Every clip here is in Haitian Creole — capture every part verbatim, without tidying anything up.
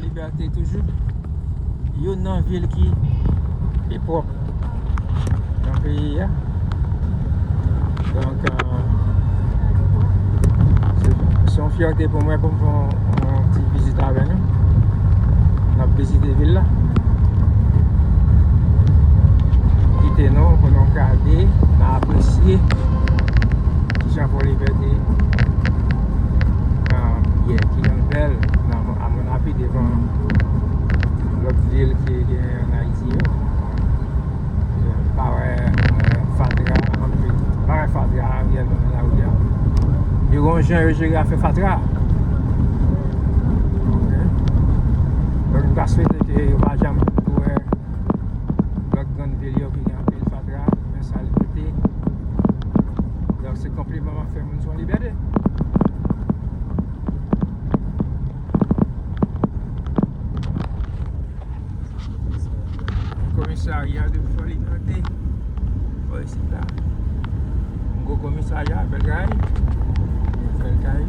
Libète toujou, youn nan vil ki pi pwòp nan peyi a. Donk, euh, se, se yon fyète pou mwen pou m fè yon, yon ti vizit avè nou. N ap vizite vil la. Kite nou pou nou gade, n a apresye kijan Fò Libète, euh, ye, ki jan l bèl nan a mon avi devan lòt vil ki gen ann Ayiti yo. Pa wè, euh, fatra, anpil. Pa wè fatra, Ariel menm nan lari a. Yo gen yon jan yo jere afè fatra. Ok. Donk, m ta swete ke yo pa janm tou wè lòt grann vil yo ki gen anpil fatra, men sa li pote. Donk, se konpliman m ap fè moun sou Libète. Komisarya de Fò Libète. Bò isit la. Gwo komisarya, bèl kay. Bèl kay.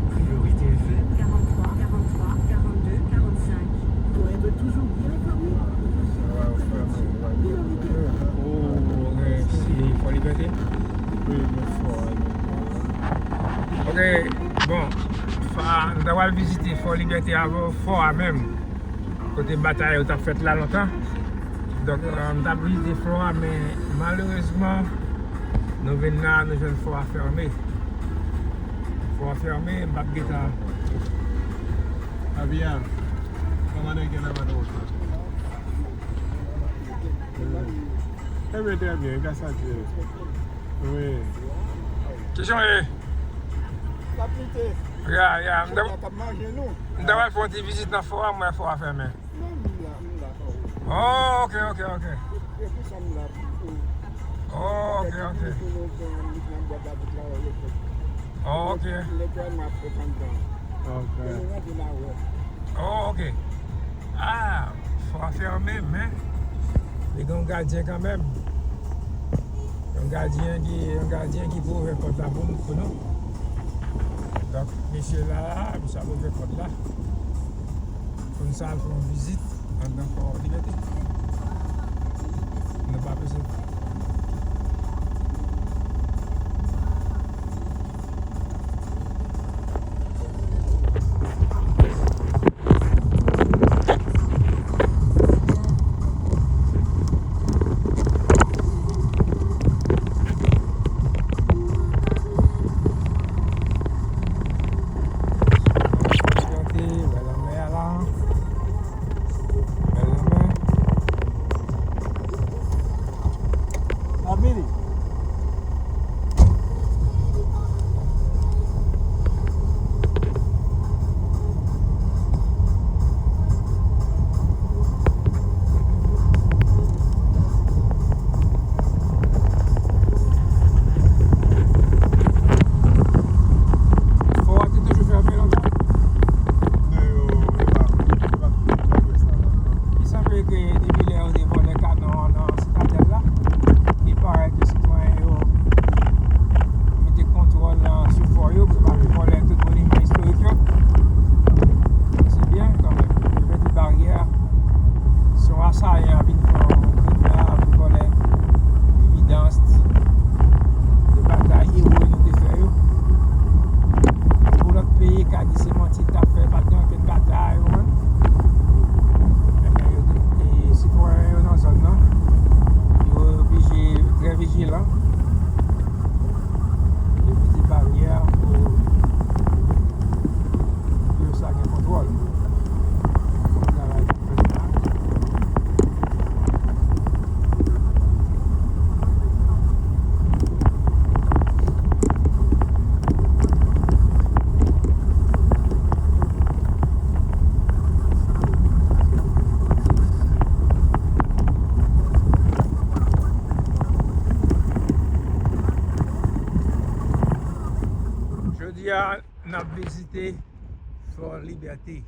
Priorité V. Quarante-trois, quarante-trois, quarante-deux, quarante-cinq. Pour être toujours bien informé, priorité V. Oh, ok, se Fò Libète? Wi, men fò a. Ok, bon, fò a, nou ta pral vizite Fò Libète avè fò a menm. Kote batay yo t ap fèt la lontan. Donk, euh, m t ap vizite fò a, men malerezman, nou vin la, nou jwenn fò a fèmen. Fò a fèmen, m p ap gentan. Abia, kòman nèg yo nan Madrid? Très bien, très bien, grâce à Dieu. Wi. Kijan w ye? K ap lite. Ya, ya. M ta, m ta pral fè yon ti vizit nan fò a, m wè fò a fèmen. Non, m la, m la. Oh, ok, ok, ok. Se pou sa m la. Oh, ok, ok. Oh, ok. Ok. Oh, ok. Ah, fò a fèmen, men. E gen yon gadyen kanmenm. Yon gadyen ki, yon gadyen ki pou ouvè pòt la pou, pou nou. Donk, mesye la, misye ap ouvè pòt la. Pou n sa al fè yon vizit anndan Fò Libète. Nou pa bezwen. Gade, wè lanmè a la. Bèl lanmè. N ap vini. Fò a te toujou fèmen lontan? Non, yo, yo pa, yo pa, yo pa fè sa la, non. Li sanble ke depi lè yo te vòlè kanon an nan Sitadèl la, li parèt ke sitwayen yo mete kontwòl, a, sou fò yo, pou yo pa vin vòlè tout moniman istorik yo. Se byen, kanmenm. Yo mete baryè. Si yon asayan ap vin fè yon krim la, ap vin vòlè evidans de batay ewo nou te fè yo. Pou lòt peyi ka di se manti l t ap fè, pa t gen okenn batay, ou konprann? Ebyen, yo te, e sitwayen yo nan zòn nan, yo oblije trè vijilan. Yo mete baryè pou, pou yo sa gen kontwòl. Bon travay k ap fèt la. Jodi a, n ap vizite Fò Libète.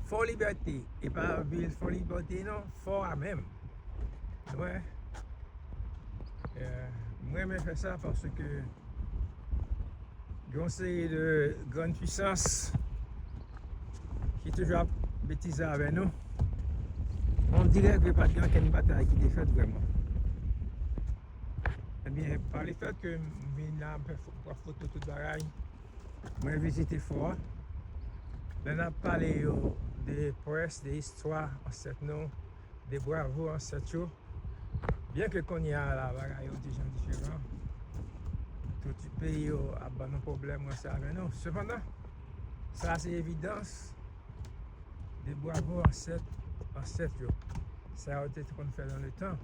Fò Libète, e pa vil Fò Libète non, fò a menm. Mwen, eh, mwen renmen fè sa paske gen yon seri de grann pwisans ki toujou ap betize avè nou. On dirè ke pa t gen okenn batay ki te fèt vrèman. Ebyen, pa lefèt ke m vin la, m fè fo-, m pran foto, tout bagay, mwen vizite fò a. Lè n ap pale yo de près, de istwa ansèt nou, de bravo ansèt yo, byen ke kounye a la, bagay yo ti jan diferan. Tout peyi yo ap ban nou pwoblèm, ranse avè nou. Sepandan, sa se evidans de bravo ansèt, ansèt yo. Sa yo te konn fè nan letan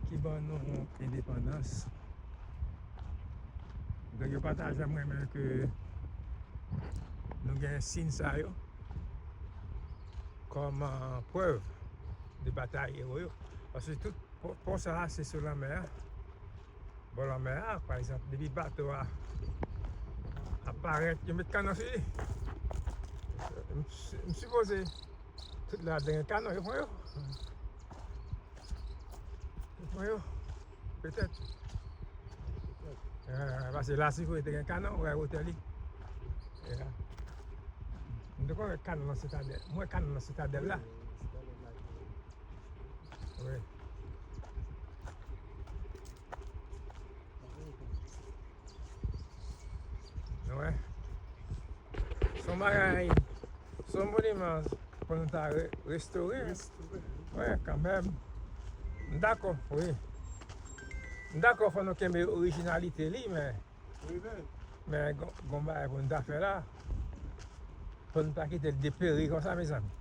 ki ban nou endepandans. Donk, yo pa ta janm renmen ke nou gen siy sa yo kòm, ah, prèv de batay ewo yo. Paske tout pò, pò sa a, se sou lanmè a. Bò lanmè a, pa egzanp, depi bato a ap parèt, yo met kannon sou li. M, m sipoze tout la te gen kannon, yo pran yo. Yo pran yo. Petèt. Eh, paske La Sikouri te gen kannon, ou wè wotè li. Eh, m te konn wè kannon nan Sitadèl. M wè kannon nan Sitadèl la. Wi. Nou wè. Se yon bagay, se yon moniman pou nou ta re-, restore. Restore. Wi, kanmenm. M dakò, wi. M dakò, fò nou kenbe orijinalite li, men, wi, men, men gon, gon bagay pou nou ta fè la. Pou nou pa kite l deperi konsa, mezanmi.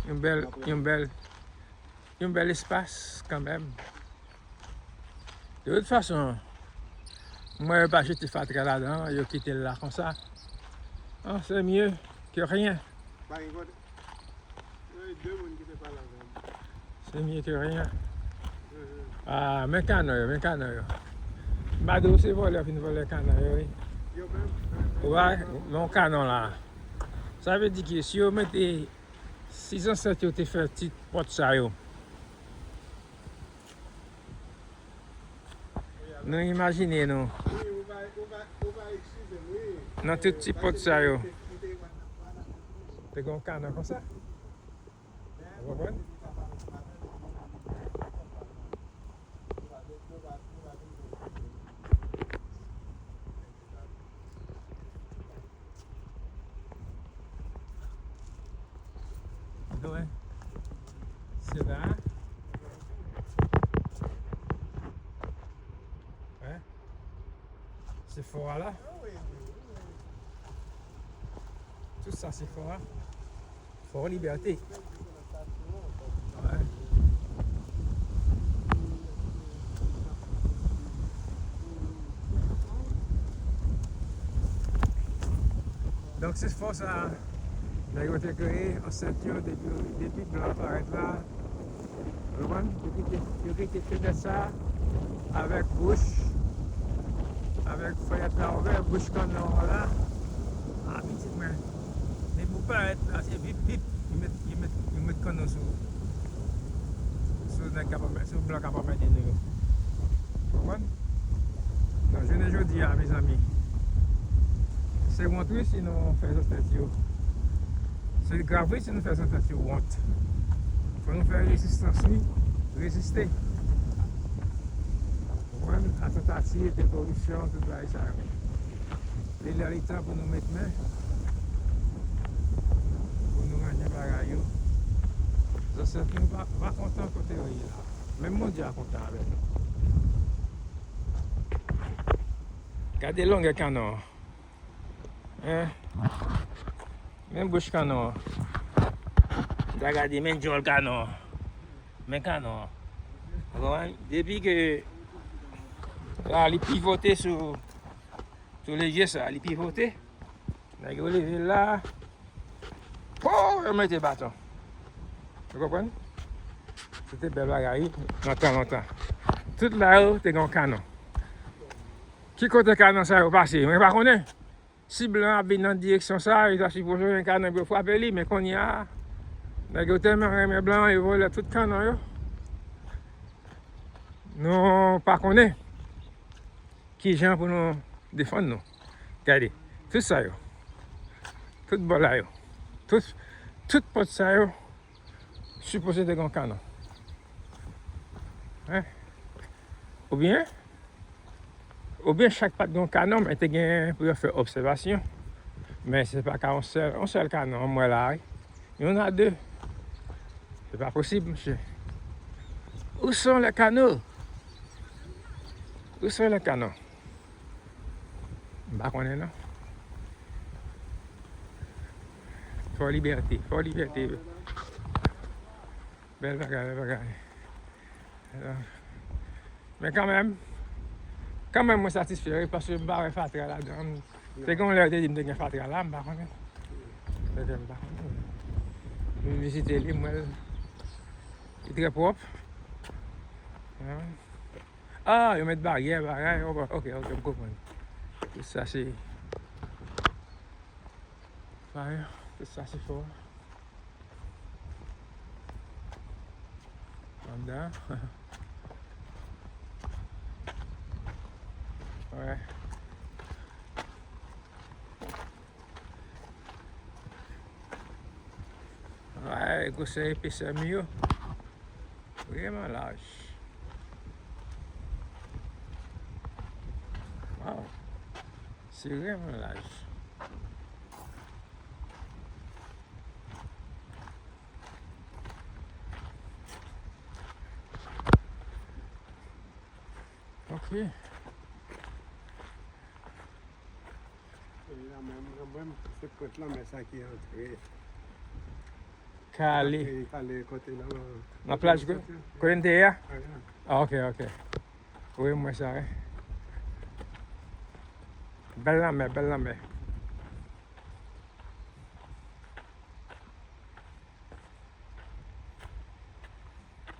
Yon bèl, yon bèl, yon bèl espas kanmenm. De tout fason, mwen yo pa jete fatra ladan, yo kite l la konsa. Ah, c'est mieux que rien. Pa gen kote. Wi, de moun ki te pale avè m. C'est mieux que rien. Mhm. Ah, men kannon yo, men kannon yo. M pa di w se vòlè fin vòlè kannon yo, wi. Yo menm? Wi, men yon kannon la. Sa vle di ke si yo mete, si zansèt yo te fè ti pòt sa yo, nou imajine nou, nan tout ti pòt sa yo, te gen yon kanan konsa. Ou konprann? Ou wè? Se la. Hein? Se fò a la. Tout sa se fò a. Fò Libète. Wè. Donk se fò sa a, nèg yo te kreye, ansèt yo, depi, depi blan parèt la, ou konprann? Yo kite, yo kite fenèt sa avèk bouch, avèk fenèt la ouvè, bouch kannon an la. A, pitit mwen. Depi ou parèt la, se vip, vip. Yo met, yo met, yo met kannon sou, sou nèg k ap anmè-, sou blan k ap anmède nou yo. Konprann? Nan jounen jodi a, mezanmi, se wont, wi, si nou fè zansèt yo. Se grav, wi, si nou fè zansèt yo wont. Fò nou fè rezistans, wi. Reziste. Konprann? A tantativ de koripsyon, tout bagay sa yo. Li lè, li tan pou nou met men, pou nou ranje bagay yo. Zansèt nou pa, pa kontan kote yo ye la. Menm Bondye a kontan avèk nou. Gade longè kanon an. Hein? Men bouch kanon an. Gade, men djòl kanon an. Men kanon an. Ou konprann? Depi ke la, li pivote sou, sou lejye sa, li pivote. Nèg yo leve la. Po, yo mete baton. Ou konprann? Se te bèl bagay, wi, nan tan lontan. Tout la yo te gen yon kanon. Ki kote kanon sa yo pase? Mwen pa konnen. Si blan ap vin nan direksyon sa, yo ta sipoze gen kanon pou yo frape li, men kounye a, nèg yo tèlman renmen blan, yo vòlè tout kanon yo. Nou pa konnen kijan pou nou defann nou. Gade, tout sa yo, tout bò la yo, tout, tout pòt sa yo, sipoze te gen yon kanon. Hein? Oubyen, oubyen chak pa t gen yon kanon, men te gen pou yo fè obsèvasyon. Men se pa ka yon sèl, yon sèl kanon, m wè la, wi. Il y en a deux. C'est pas possible, monsieur. Où sont les canaux? Où sont les canaux? M pa konnen non. Fò Libète, Fò Libète. Bèl bagay, bèl bagay. Men kanmenm, kanmenm mwen satisfè, wi, paske m pa wè fatra ladan. Te gen yon lè yo te di m te gen fatra la, m pa konnen. Petèt m pa konnen. M vin vizite li, m wè l. Li trè pwòp. Ah, yo met baryè, bagay. Ok, ok, m konprann. Tout sa se fire, tout sa se fò. Anndan. Wè. Wè, gwosè epesè mi yo. Vrèman laj. Waw. Se vrèman laj. Ok. E lanmè, mwen, mwen, se pwent lanmè sa ki antre. Kale. Antre, kale kote nan, nan plaj kote, kote n te ye a? Wi. Ah, ok, ok. Wi, m wè sa, wi. Bèl lanmè, bèl lanmè.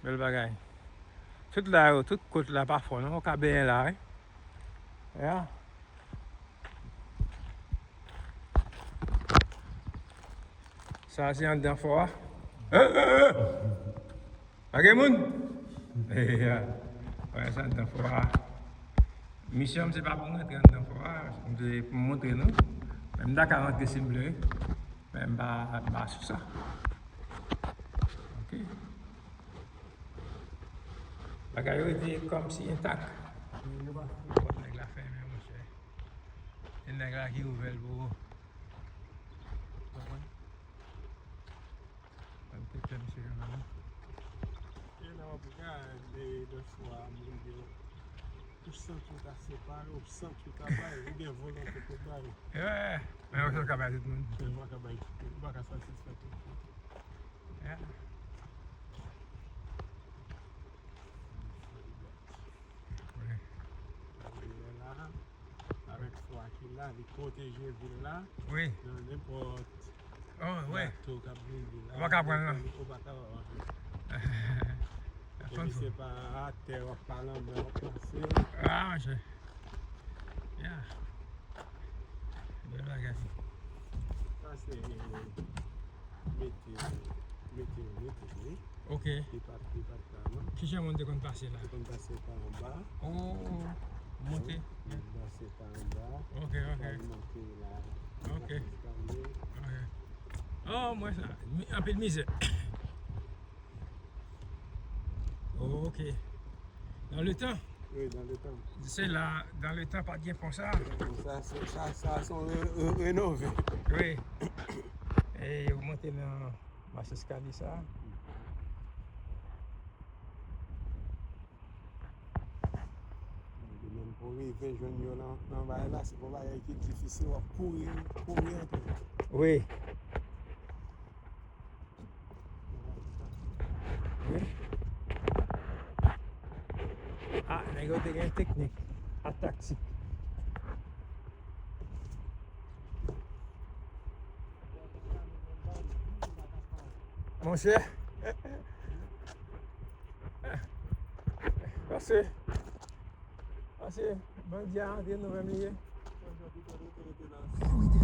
Bèl bagay. Tout la yo, tout kot la pa fon non, ou ka benyen la, wi. Ya. Sa se anndan fò a. Eh, eh, eh! Pa gen moun? Eh, ya. Wè, sa anndan fò a. Misyon m se pa pou m rantre anndan fò a, m se pou m montre nou. Men m ta ka rantre si m vle, wi. Men m pa, m pa sou sa. Ok. Bagay yo rete kòmsi entak. Yo pa fouti pòt nèg la fèmen, monchè. Se nèg la ki ouvè l pou ou. Konprann? Mwen te fè misye kanmenm, wi. E la w ap gade de fwa moun yo, ou santi w ta separe, ou santi w ta bay, ou gen volonte pou bay. Yeah. Men ou pa ka bay tout moun. Ou pa ka bay tout moun, ou pa ka satisfè tout moun. Yeah. Wi. Avèk fwa ki la, li pwoteje vil la. Wi. Nan nenpòt bato k ap vini la. Ou pa ka pran l, non. Ou pa ka pran l. Epi se pa atè w ap pa lanmè w ap pase. Ah, monchè. Yeah. Bèl bagay. Sa se mete, mete, mete, wi. Ok. Li pa t, li pa t la, non. Ki jan moun te konn pase la? Te konn pase pa anba. Oh, monte. Wi, te konn pase pa anba. Ok, ok. Al monte la. Ok. Eskalye. Ok. Oh, mwen sa. Mi-, anpil mizè. Oh, ok. Dans le temps. Wi, dans le temps. Se la, dans le temps, pa t gen pon sa. Sa, se, sa, sa, se yon re-, re-, renove. Wi. E yo monte nan mach eskalye sa. Menm pou rive jwenn yo nan, nan bagay la, se yon bagay ki difisil, w ap kouri, kouri anpil. Wi. Wi. Ah, nèg yo te gen teknik ak taktik. Monchè. Pase. Pase. Bandi a antre nou menm li ye. Wi,